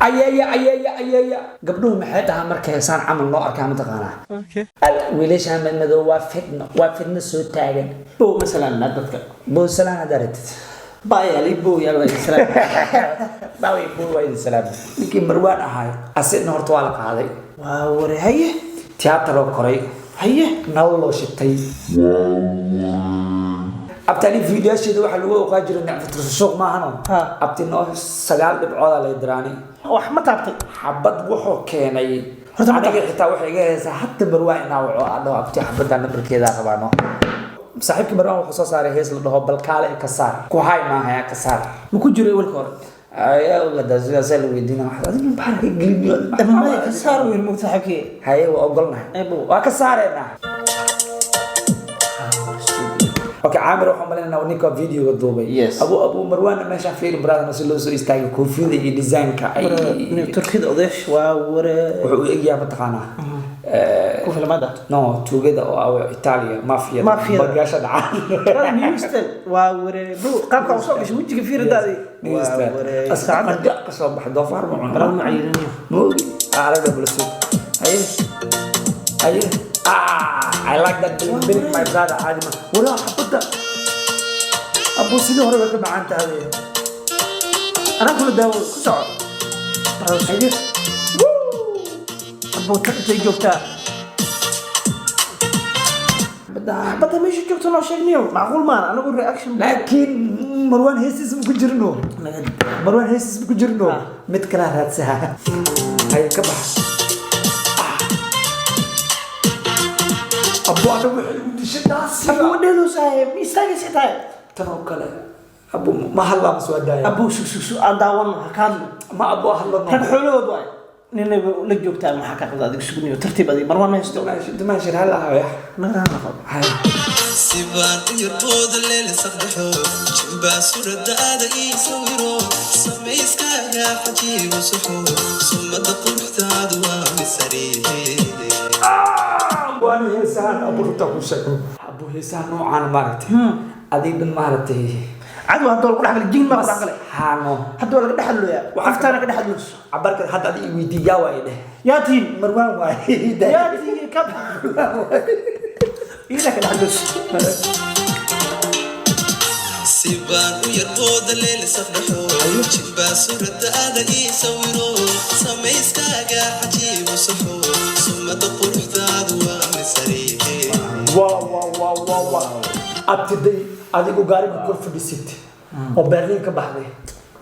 Ayeeya, ayeeya, ayeeya! Gabdhuhu maxay dhahaa markay heesaan camal noo arkaa, mataqaanaa? Wiilasha madmadow waa fitno, waa fitno soo taagan. Bow masalan dadka. Bowsalaan haddaa ratid. Bayaali bow yaa la salaam. Baaway bow, waa idin salaam. Ninkii Marwaan ahaay asidna horta waa la qaaday. Waa ware, haye. Tiyaatar loo koray. Haye. Nal loo shitay. Abtani fiidiyaasheeda waxaa lagu oqaa jiray necfatursuuq maahano. Ha. Abti noo sagaal dhibcooda lay diraani. Wax ma taabtay? Xabad wuxuu keenay. Horta ma aniga xitaa waxay iga haysaa hadda Marwaan inaa waco adho, abti xabadda nambarkeedaa rabaano. Saaxiibka Marwaan wuxuu soo saaray hees la dhaho "Balkaale ka saar ku hay", maaha ka saar. Ma ku jiro walka hore? Ayaa ogaadaa, sidaasaa la weydiina, waxaad adiga maxaa ka gelin? Maya, ka saar wiil mugta saaxiibkii. Haye, waa ogolnahay. Ebo. Waa ka saareynaa. Okay, Caamir, waxaan maleynaynaa ninka videoga duubay. Yes. Abu Marwaanna meeshaan fiiri, brother, si loo soo istaagay koofiyada iyo design-ka ay. Turkida odayash, waa ware. Wuxuu u egyahay, mataqaanaa, Ku filmada. No, tuugada oo ah Italia, mafia. Mafia. Bagaasha dhacaan. New style, waa ware bro, qaabka u soo gashay wejiga fiiradaadi, waa ware saacada. Qandha ka soo baxay, doofaar ma cuno. Brother, ma cayirinayo. Ma ogi, araga bulaso. Haye, haye. Ah, I like that bling bling, my brother. Caadi ma walaa xabadda. Abu, sidii hore way ka macaan tahay. Anaa kula daawo, ku soco brother. Haye. Abo, tan intay joogtaa? Xabadda. Badda meesha joogta noo sheegniyo, macquul maana anagu reaction. Laakiin Marwaan heesiis ma ku jirno. Marwaan heesiis ma ku jirno. Ah. Mid kalaa raadsaha. Haye, ka bax. Abu, ana waxay igu dishay daasiga. Abu, wadheedu saaxiib ma istaagaysa tahay? Tan oo kale, abu, ma hadlaa mase waa daaya? Abu, sug, sug, sug, aan daawano, ha ka hadlo. Ma abu hadlano? Rag xoolahood waay, ninayba la joogtaa, maxaa ka qalda adiga? Sugniyo, tartiib adiga, Marwaan ma haysto. Dimaashir hal ahaya. Naga naqo. Sibaan u yarbooda leelisaqdhexo jimbaa suradaada ii sawiro, samayskaaga xajiibu suxo, sumada quruxdaadu waa misariihe. Waana heesahan, abu, runtaa ku sheego, abu, heesaha noocaan maaragtay adiga dhan maaragtay. Cadow hadda waa lagu dhexgalay, jin baa ku dhexgalay. Haano. Hadda waa laga dhexadlooyaa, qoftaana ka dhexadlooso. Cabarka hadda adiga i weydii, yaa waay dheh. Yaa tihiin? Marwaan waay. Yaa tihiin? Kab ila ka dhexadlooso. Sibaan u yarbooda leelisaqdhexo jimbaa suradaada ii sawiro, samayskaaga xajiibu suxo, sumada quruxdaadu waa misariihe. Waa waa waa waa waa abtiday, adigu gaariga kor fadhisid oo Berlin ka baxday,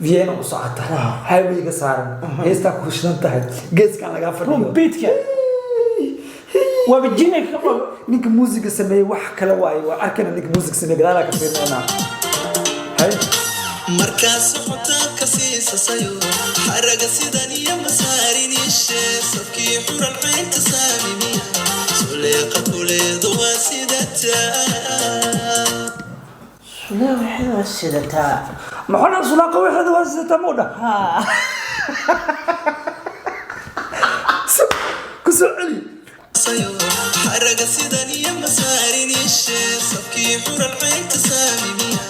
Vienna u socota, highwayga saaran, heestaa ku shidan tahay, geeskan lagaa fadhiyo. Beatka waaba jinay ka qabo. Ninka muusiga sameeyey wax kale waaye, waa arkayna. Ninka muusiga sameeyey gadaalaa ka fiirinayna. Hay. Markaa socotaan ka siisasayo xaraga sidan iyo masaarin ishe, safkii xuran caynta saamimiya, suleeqa kuleedu waa sidataa. Sulee waxay waa sidataa. Maxaa sulaaqa waxeeda waa sidataa ma dha? Ha. Ku soo celi. Sayo xaraga sidan iyo masaarin ishe, safkii xuran caynta saamimiya,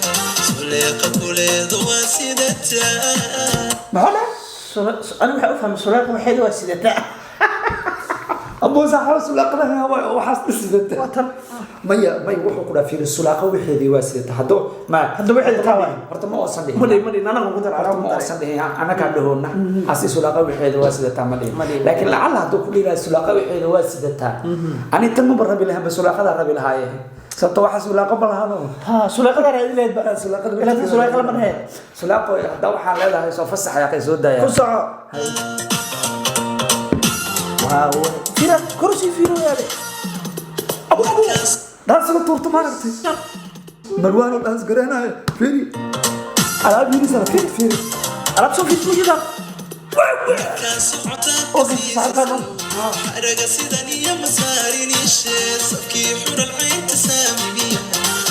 suleeqa kuleedu waa sidataa. Maxaa dha? Anigu waxaa u fahmay suleeqa waxeeda waa sidataa. Abuu saaxiib, sulaaqada waay oo waxaas sidata. Waa tan. Maya, maya, wuxuu ku dhaaf yiri sulaaqa waxeedii waa sidata. Haddo ma Hadda waxeeda taa waay. Horta ma oosan dhihin. Ma dhihin, ma dhihin, anaga ugu dar. Horta Anaga ma ugu daray. oosan dhihin, anagaa dhahoona asi sulaaqa waxeeda waa sidataa ma dhihin. Ma dhihin. Laakiin lacala hadduu ku dhihi lahaa sulaaqa waxeeda waa sidataa, ani tan maba rabi lahayn ba, sulaaqadaa rabi lahaaye, sababto waxa sulaaqa ma lahano. Ha, suleeqada raadi lahayd ba. Sulaaqada. Ilaa suleeqa lama dhahe. Sulaaqo hadda waxaan leedahay soo fasax yaaqay soo daaya. Ku soco. Waa fira kursi fiiro yaale. Abu, abu, dhaansiga tuurta maaragtay, Marwaano dhaans gareenaayo, fiiri alaab yirisana, fiiri, fiiri. Alaab soo fiirsi ma jirtaa? Markaa socotaan ka Okay, saaxiibkaa. Xaraga sidan iyo masaarin ishe, safkii xuran caynta saamimiya,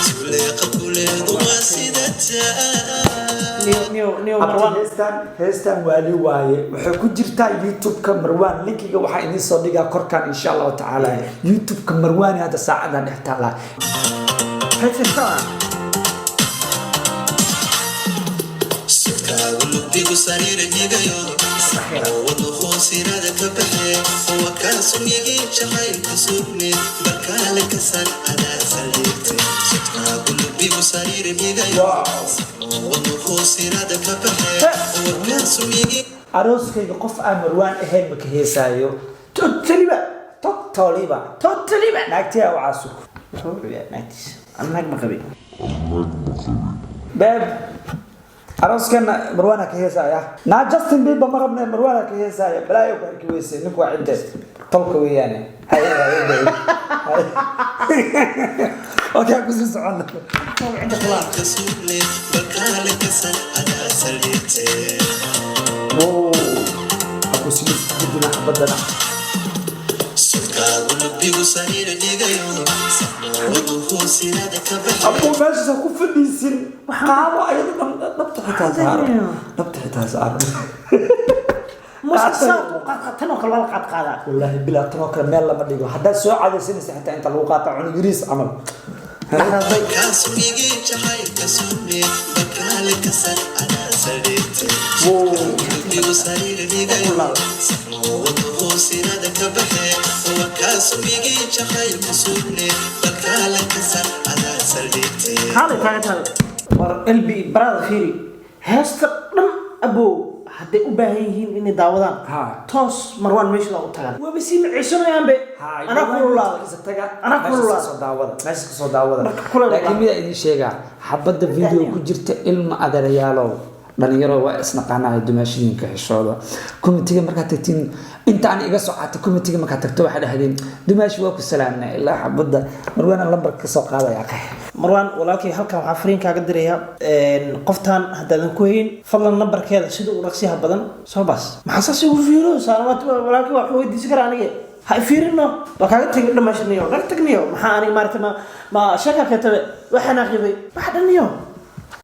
suleeqa kuleedu waa sidataa. Niyo, niyo, niyo. Abti. Marwaan. Heestan, heestan waali waaye, waxay ku jirtaa YouTube-ka Marwaan. Linkiga waxaa idiin soo dhigaa korkan, insha Allahu tacaala. YouTube-ka Marwaan hadda saacadan dhex taalaa. Heestan. Sudkaagu mugdigu sariira jigayo. Wadnuhu sirada ka baxee, waa kaa sumyigii jacaylka sugne, balkaale ka sar adaa saldhigtay, sudkaagu lubigu sariir dhigayo. Wadnuhu sirada ka baxee, waa kaa sumyigii. Arooskayga qof aan Marwaan ahayn ma ka heesaayo. Totally-ba. Totally-ba. Totally-ba. Naagtiyaa u caasug. Muxuu cuyaa naagtiisa? Aan naag ma qabin. Babe, arooskana Marwaana ka heesaaya. Naa Justin Bieber ma rabne, Marwaana ka heesaaya. Balaayo ku arki weyse, ninku waa cidde tolka weeyaane. Haye haye haye, okay, kusii socono. Jacaylka sugne, balkaale ka sar adaa saldhigtay. Hakusii gudina xabadana. Sudkaagu lubigu sariir dhigayo, wadnuhu sirada ka baxee. Abuu, meeshaas ha ku fadhiisin, qaado ayada dhan, dhabta xitaa saaro, dhabta xitaa saaro. Musa saad u qaad tan oo kale waa la qaad qaadaa. Wallaahi bilaa, tan oo kale meel lama dhigo. Haddaad soo cadaysanaysa xitaa inta lagu qaata cunug yariis camal. Kaa sumyigii jacaylka sugne, balkaale ka sar adaa saldhigtay, lubigu sariir dhigayo, wadnuhu sirada ka baxee, waa kaa sumyigii jacaylka sugne, balkaale ka sar adaa saldhigtay. Kaalay taagan tahay war LB barada, fiiri heesta dhan. Abow, hadday u baahan yihiin inay daawadaan, toos Marwaan meesha u tagaan, waaba sii maciisanayaan be. Anaa kululaaday. Taga. Anaa kululaaday. Kasoo daawada, meesha kasoo daawada. Marka kulul. Laakiin midaa idin sheegaa, xabadda video ku jirta, ilma adeerayaalow, dhalinyaro waa isnaqaanahay, dumaashidinka xishooda. Comment-iga markaad tagtiin, intaan iga socota comment-iga markaad tagto, waxaa dhahdeen dumaashi waa ku salaamnaa ilaa xabadda Marwaana lambarka kasoo qaadaya. Marwaan walaalkay, halkan waxaa fariin kaaga dirayaa. Qoftaan haddaadan ku hayn, fadlan nambarkeeda sida uu dhaqsiyaha badan soo baas. Maxaa saas igu fiiriyeysaa? Walaalkay waa weydiisan karaa aniga. Ha fiirino, waa kaaga tegi dhamaashinayo, naga tagniyo. Maxaa aniga maarata ma sheeka keetabe waxaan aqibay wax dhaniyo.